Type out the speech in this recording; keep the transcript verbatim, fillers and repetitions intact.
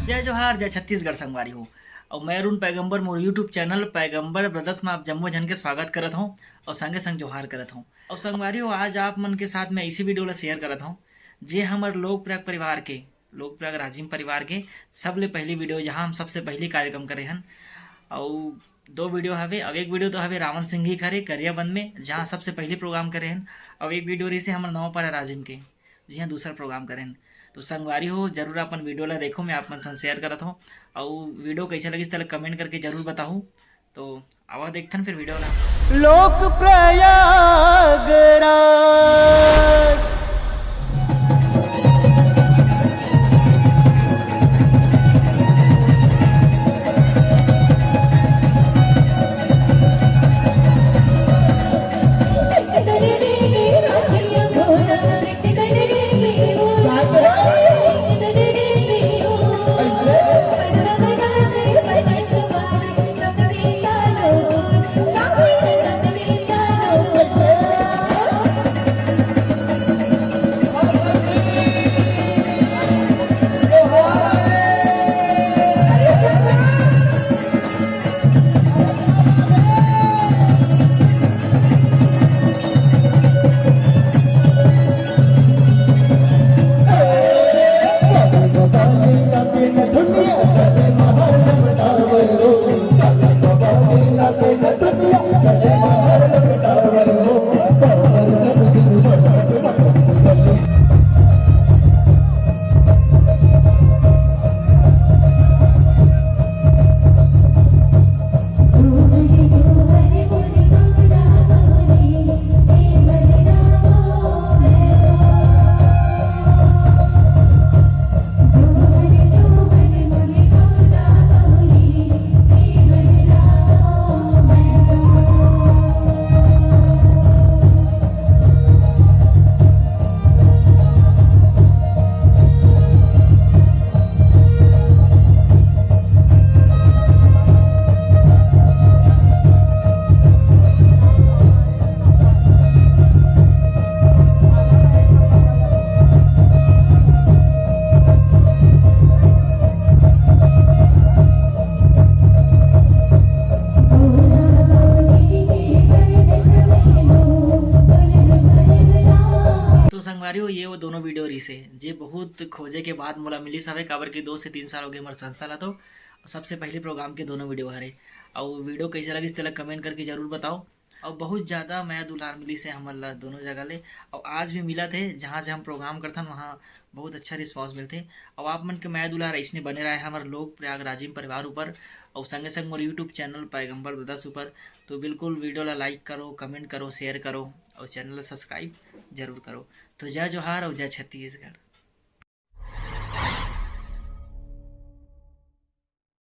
जय जोहार, जय छत्तीसगढ़ संगवारी हो। अउ मैं अरुण पैगंबर, मोर YouTube चैनल पैगंबर ब्रदर्स में आप जम्मो झन के स्वागत करत हूँ अउ संगे संग जोहार करत हूँ। अउ संगवारी हो, आज आप मन के साथ मैं ऐसी वीडियो ला शेयर करत हूँ, जे हमर लोक प्रयाग परिवार के, लोक प्रयाग राजिम परिवार के सबले पहली वीडियो, जहाँ हम सबसे पहली कार्यक्रम करे हन। अउ दो वीडियो हवे, अउ एक वीडियो तो हवे रावण सिंह ही करे करियाबंद में, जहाँ सबसे पहली प्रोग्राम करे हन। अउ एक वीडियो रहिसे हमर नवापारा राजिम के, जिहाँ दूसरा प्रोग्राम करे हन। तो संगवारी हो, जरूर अपन वीडियो ला देखो, मैं आप मन संग शेयर करत हूँ। अउ वीडियो कैसे लगिस, तेला कमेंट करके जरूर बताहू। तो आवा देखथन फिर वीडियो ला। लोक प्रयागराज। तो संगवारी हो, ये वो दोनों वीडियो रहिसे, जे बहुत खोजे के बाद मोला मिलिस हवे, काबर कि दो से तीन साल हो गए हमर संस्था ला। तो सबसे पहली प्रोग्राम के दोनों वीडियो हरे। अउ वीडियो कैसे लगिस, तेला कमेंट करके जरूर बताओ। अउ बहुत ज़्यादा मया दुलार मिलिस हे हमन ला दोनों जगह ले, अउ आज भी मिलत हे। जहाँ जहाँ हम प्रोग्राम करथन, वहाँ बहुत अच्छा रिस्पॉन्स मिलथे। अउ आप मन के मया दुलार अइसने बने रहे हमर लोक प्रयाग राजिम परिवार ऊपर, अउ संगे संग मोर YouTube चैनल पैगंबर ब्रदर्स ऊपर। तो बिल्कुल वीडियो ला लाइक करो, कमेंट करो, शेयर करो, अउ चैनल ला सब्सक्राइब जरूर करो। तो जय जोहार अउ जय छत्तीसगढ़।